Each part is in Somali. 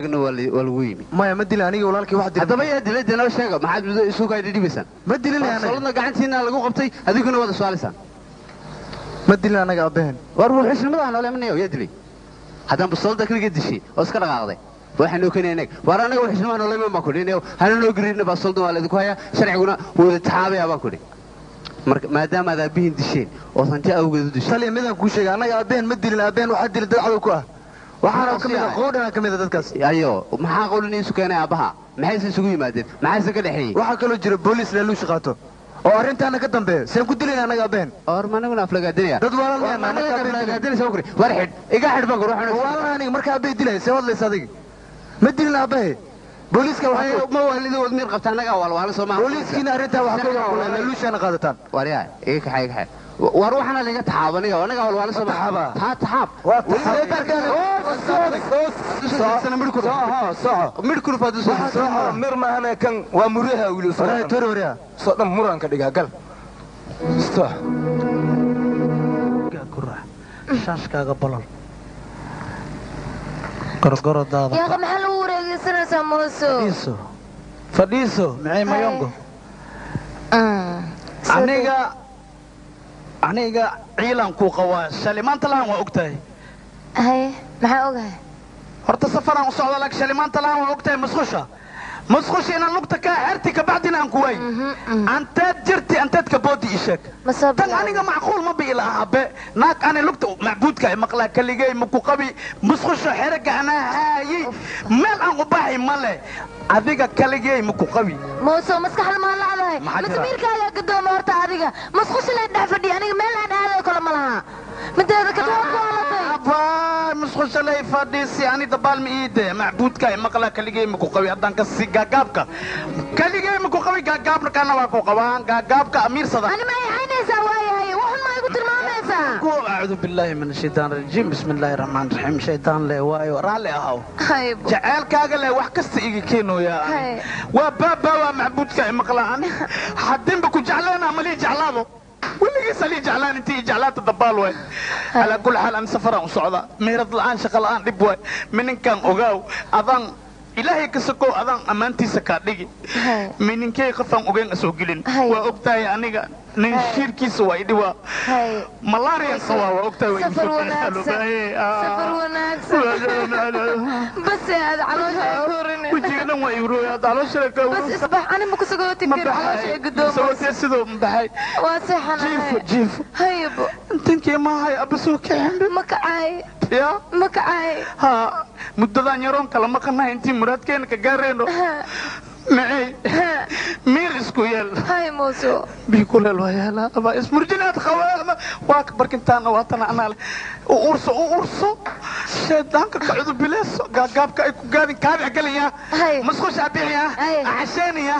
Waa lagu yimi. Maya, ma dilin aniga walaalkii wax dilay. Haddaba yaa dilay? Dee noo sheega, maxaad muddo isu kaay dhidhibaysaan? Ma dilin anaga. Solodna gacantiina lagu qabtay, adiguna wada su'aalaysaan. Ma dilin anaga aabaheen. War wuxuusnimada noole imanayo, yaa dilay? Haddaan bustoolada kaliga dishay oo iska dhaqaaqday, waxaan noo keenaya inag. War anaga wuxuusnimada noole iman baan kudhi, hana noo gariirna. Bastooldan waa laydinku hayaa, sharciguna wuu idin taxaabaya baan kudhi. Marka maadaama aad aabbihiin disheen oo hanti awgeed u disheen. Taliya, midaan kuu sheegay, annaga aabaheen ma dilin. Aabaheen waxaa dilay dad cadow ku ah, waxaana ka mid ah qowdhana ka mid ah dadkaas. Ayo, maxaa qowdhan isu keenay aabbaha? Maxayse isugu yimaadeen? Maxayse ka dhexeeyey? Waxaa kaloo jira booliis leeluushi qaato oo arrintaana ka dambeeya. Seen ku dilayna annaga aabaheen? Or ma anaguna aflagaadinaya? Dad waalan. War xidh, iga xidh baan. Waalan aniga marka aabbahay dilaya, see hadlaysa adiga? Ma dilin aabbahay, booliiska. Ma waalida wad miir qabta, annagaa waalwaalan soo maaha? Booliiskiina arrintaa wax ka leeluushaana qaadataan. War yaa iga kaxay, iga kaxay. War waxaana laga taxaabaniga, anagaa waalwaalan soo maaha? Taa taxaab. Mir maahane, kan waa muraha wiil. Tori waryaa soo dhan muran ka dhigaa gal. Shaashkaaga bolol gorgorodaada. Yaaqa, maxaa lagu wareegeysanaysaa mooso? Fadhiiso, fadhiiso. Micey mayongo, aniga ciilan kuu qabaa shalay maanta lahan, waa og tahay. Haye, maxaa ogahay? Horta safaraan u socda, laakiin shalay maanta lahan waa og tahay. Musqusha, musqusha inaan lugta kaa xerti kabacdina aan ku waay. Anteed jirti, anteed ka boodi, ii sheeg tan. Aniga macquul ma bi ila abe naag ani lugta macbuudka ay maqlaa kaligay maku qabi musqusha xeraga anaa haayey, meel aan u baxay male, adiga kaligay maku qabi. Mooso, maskaxda maa lacdahay? Masamiirkaagaa gadooma horta. Adiga musqusha lay dhex fadhiya, aniga meel aan aaday kale ma laha. Mideeda kale waa ku halatay. Abaa, musqusha lay fadhiisi, ani dabaal ma iide. Macbuudka ay maqlaa kaligay maku qabi. Haddaan kasi gaagaabka kaligay maku qabi, gaagaabna kana waa ku qabaan gaagaabka amiirsada. Ani ma ay caynaysaa? Waayahay, waxun ma igu tilmaamaysaa? Acuudu billaahi min ashaytaan rajiim, bismi illaahi raxmaan raxiim. Shaytaan le waayo, raalli ahaw. Jaceylkaaga le wax kasta iga keenooyaa waa baabaa, waa macbuudka ay maqlaa. Ani haddinba ku jecleena ama lii jeclaado weligiis alii jeclaan, intii i jeclaata dabaal waay. Calaa kulli xaal, ani safaraan u socdaa, meherad la'aan, shaqa la'aan dhib waay. Mininkan ogaaw, adaan ilaahay ka sokow, adaan ammaantiisa kaa dhigi. Mininkey qofaan ogeyn asoo gelin, waa og tahay. Aniga nin shiirkiisa waa idhiwaa, malaariyan qabaa, waa og tahay. Safar wanaagsan, safar wanaagsan. Bas aad caloosha ay kurin. Wejiga dhan waa ibrooy, aad caloosha ka. Bas isbax, ani ma ku sagooti karo, caloosha ay gudoomo. Sagootee sidoo ma baxay? Waa seexanahay. Jiifo, jiifo. Haybo. Intankii maahay abba soo kicin. Ma kacay? Ya. Ma kacay? Ha, muddadan yaroon kala maqanahay intii muraadkeena ka gaarayno. Macey, miir isku yeel. Hay mooso. Bii kuleel waa yeelaa abaa ismurjinaad qabaa, waa barkintaana waa tana anaa leh. U urso, u urso shaydaanka ka cudubileeso, gaagaabka ay ku gaadin kaabic gelaya, musqusha abixiya, axasheeniya,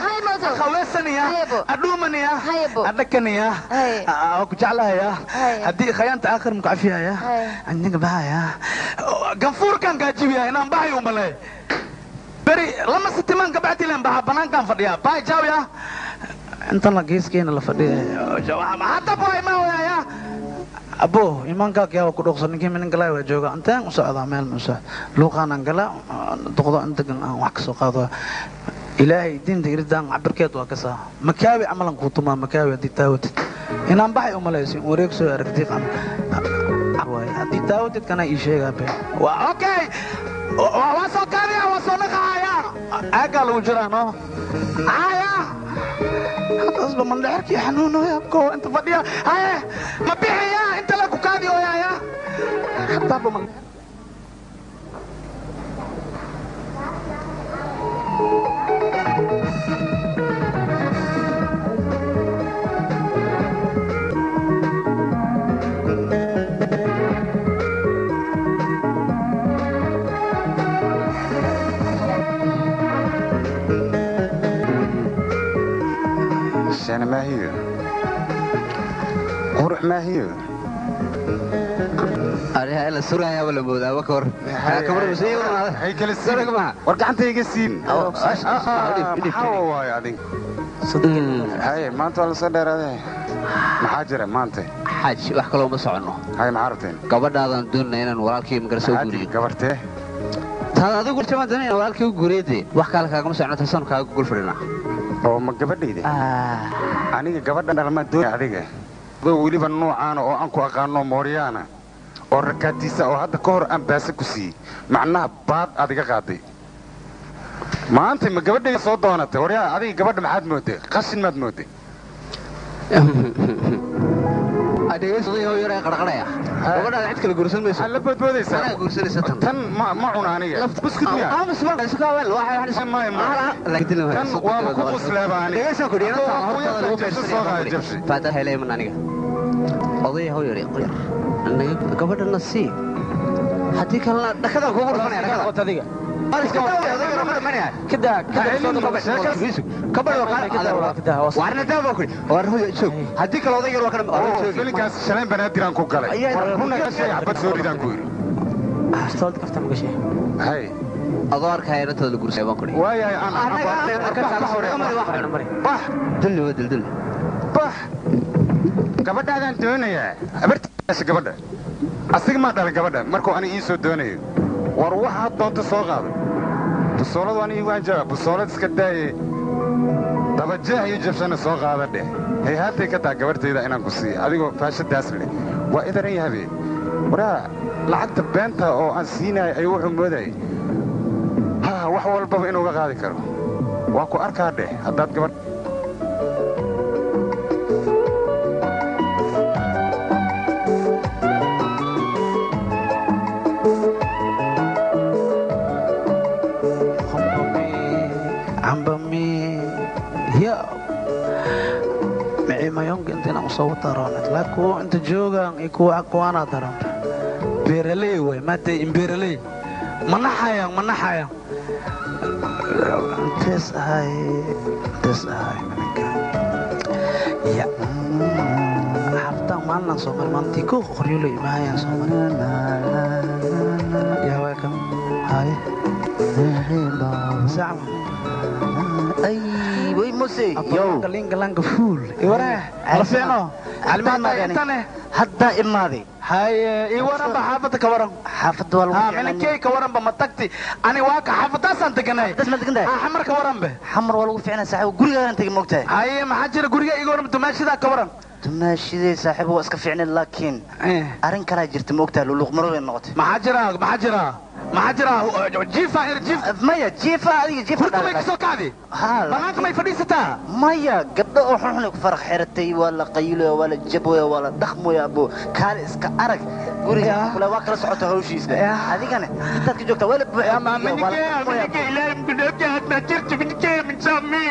akhaweesaniya, adhuumaniya, adhakaniya. Waa ku jeclahaya, haddii khayaanta aakhir maku cafiyaya. Aniga bahaya ganfuurkan gaajibiya inaan baxay umaleey beri lama sitimaan kabacdi leen baxa, banaankaan fadhiyaa. Baay jaawiya, intan la geeskeena la fadhiya hadda boy ma waya abo imaankaa yaa ku dhooqsan. Ninkii minin galay waa jooga, inteen u socdaa? Meel ma u socda, luuqaanaan gala duqdo intagan aan wax kasoo qaado. Ilaahay diinta iridaan cabirkeed waa kasaa makaawi camalan kuu tumaa makaawi. Haddii taawatid inaan baxay umalaysin wareeg soo aragtid waay, haddii taawatid kana ii sheegaa be. Waa okay, waa soo kaadiya, waa soo dhaqaaya, aagaa lagu jiraa no haya. Hadasba mandhexerkii xanuunoya abko inta fadhiya. Haye, ma bixiya inta la ku kaadi ooyaya hadaaba mandhex. Shana maahiyo, qurux maahiyo. Ariha ila surayaa la moodaa ka hor. Hay kala siin, war gacanta iga siin. Maxaa waaye adig? Haye, maanta waa lasoo dheeraaday, maxaa jira maanta? Xaaj, wax kaloo ma soconno. Haye, maxaa rabteen? Gabadhaadan doonana inaan walaalkii magarasa u guuriyo. Gabartee? Taad adigu jaban danayna walaalkii u guureeyay wax kale kaagama socono tasan kaaga gol fadhina. Oo ma gabadhayda? Aniga gabadhan dhalma doon adiga. Doo weliba noocaan oo aan ku aqaano Mooriyaana oo rakaatiisa oo hadda ka hor aan baasa ku siiyey macnaha baad adiga qaaday. Maanta ma gabadhayda soo doonatay waryaa adiga gabadha maxaad mooday qashin maad mooday? Adeegayso yar qarqaraya. Gabadha cid kale guursan mayso. Alla badboodaysa. Ana guursanaysa tan. Tan ma cuna aniga. Buskud miya? Ama subax isku haween waxa ma tan waa ku quslaaba aniga. Adeegayso ku dhiyana horta lagu beersan. Faata helay man aniga. Oday hoo yar qoyar. Aniga gabadha nasi. Hadii kalena dhakada kugu dhufanaya dhakada. Adiga. كده warna daabo ku war joog hadii kale oday yar waa kana filinkaas shaleen banaadiraan ku galay runa ka sheeg xabad soo ridaan ku yiri astood kafta ma gashay hay adoo arkaya inta la guursay baan ku dhigay waayay aan bah dil dil dil bah gabadhaadan doonayaa abartaas gabadha asiga ma dhalin gabadha markuu ani ii soo doonayo war waxa doonta soo qaado busooladu ani igu hanjaba busoolad iska daaye dabajeex iyo jabshana soo qaada dheh hayhaatay ka taha gabartayda inaan ku siiyo adigoo faashadaas leh waa idaran yahabe waraa lacagta beenta oo aan siinayo ayuu wuxuu moodayay ha wax walbaba inuuga qaadi karo waa ku arkaa dheh haddaad gabadh mayonka inta soo daroonad la kuwa inta joogan iyo kuwa kuwana daroonta beeraley way maatay in beeraley manaxayaan intaas ahay manka ya xafta maalin soo mar maantii ku qoryolo imaayaan soo mar ya waa kam hay sacma ay way muse yo galinga langa fuul iwara alfeeno almaad hadda imaadi hay iwara ba xaafada ka waran xaafada wal ha minkay ka waran ba ma tagti ani waa ka xaafadaasan taganay das ma taganay ha xamar ka waran be xamar waa lagu fiicnaa saaxiib guriga aan tagay moogtahay hay maxaa jira guriga iga waran tumaashida ka waran tumaashidii saaxiib waa iska fiicnay laakiin arin kala jirta moogtahay luluq maro way noqotay maxaa jira jiifa jiif maya jiifa adiga jiifa furta may kasoo kacdi banaanka may fadhiisataa maya gabdho oo xunxun ku faraq xiratay waa la qayilaya waa la jabaya waa la dhaqmaya abo kaale iska arag guriga kule waa kala socota hawshiisa adigana intaad ka joogtaa waa la buuxiyaa minike ilaahay mkudhowjaad ma jirto minike min saami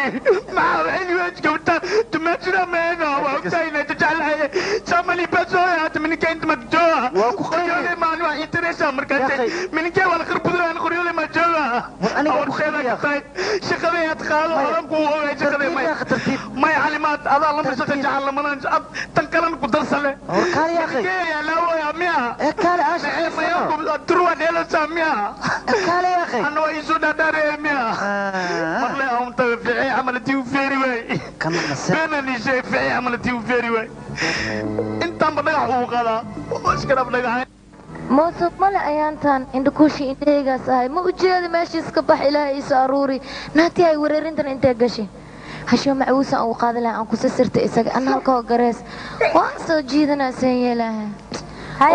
maxaa xilwaaj gabta tumaashida meena waa ogtahay inay jeclahay samali basooya minike inta magjoa waa ku qayli maalin waa interesa markaas minike wala kharbudaan qoryole ma jooga aniga ku khayr shaqada aad qaado adan ku ogaa shaqada may may calimaad adaa lama shaqo jecel lama ab tan kalan ku darsale war kaale yaa akhi ya laawo ya miya ee kaale aash ma ku turwa dheelo saamiya kaale yaa akhi ana waa isu dhadhare miya marle aan ta fici amal tii feeri way kama nasir bena ni shay fici amal tii feeri way intaan ba dhagax ugu qadaa iska dhab dhagax موسو male ayaantan indhakuushi indhahaygaas ahay ma ujeeda meesha iska bax ilaahay iisoo aruuri naati ay wareerintan intee gashay hashoo macawuusan ugu qaadi lahaa aan kusa sirta isaga an halka oo garees waan soo jiidanaa seen yeelaha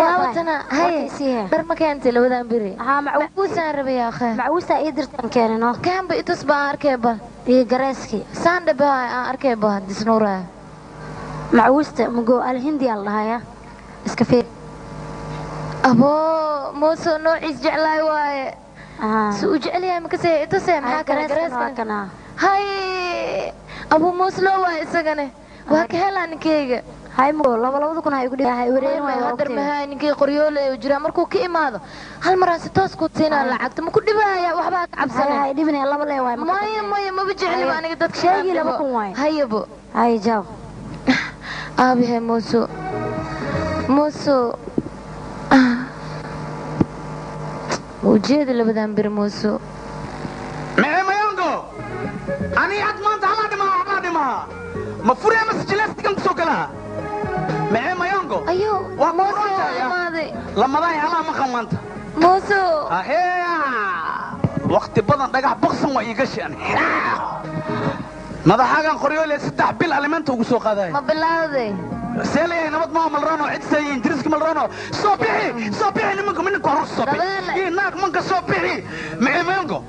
waawatana haye dhar ma keentay labadan beri macawuusaan rabay akhe macawuusaa ii dirtaan keenino kaanba itus ba aan arkay bal iyo gareeskii saan dhabe aan arkay ba disnuuraya macawuusta mugo alhindi aan dhahayaa iska fiir aboo mooso noociis jeclaay waaye si uu jecel yahay makasee itusee maxaa kale gareeska hay abuu moosloo waaye isagane waa ka helaa ninkeyga hay mugo laba labada kun hay ugu dhihay wareerin waaye hadar mahay ninkii qoryoole uu jiraa markuu ka imaado hal maraan si toos ku siinaa lacagta ma ku dhibaya waxbaa ka cabsanay hay dhibinaya laba lee waaye maya maya maba jecliba aniga dadka sheegii 2000 waaye hayabo hay jaw aabahe mooso mooso ujeeda labadan bir mooso mee mayongo ani ad maanta hala dhimaa ma furaya mase jilastigan kusoo galaa mee mayongo ayo waa mooso imaaday lamadahay halaa maqan maanta mooso ahee Waqti badan dhagax baqsan waa iiga shi'an. Madaxaagan qoryoole 3 bil alimenta ugu soo qaadaya. Ma bilowday? Seelay nabad ma malrano cid sayin diriska malrano. Soo bixi, soo bixi nimanka minka hor soo bixi. Ii naag manka soo bixi. Miciimanko.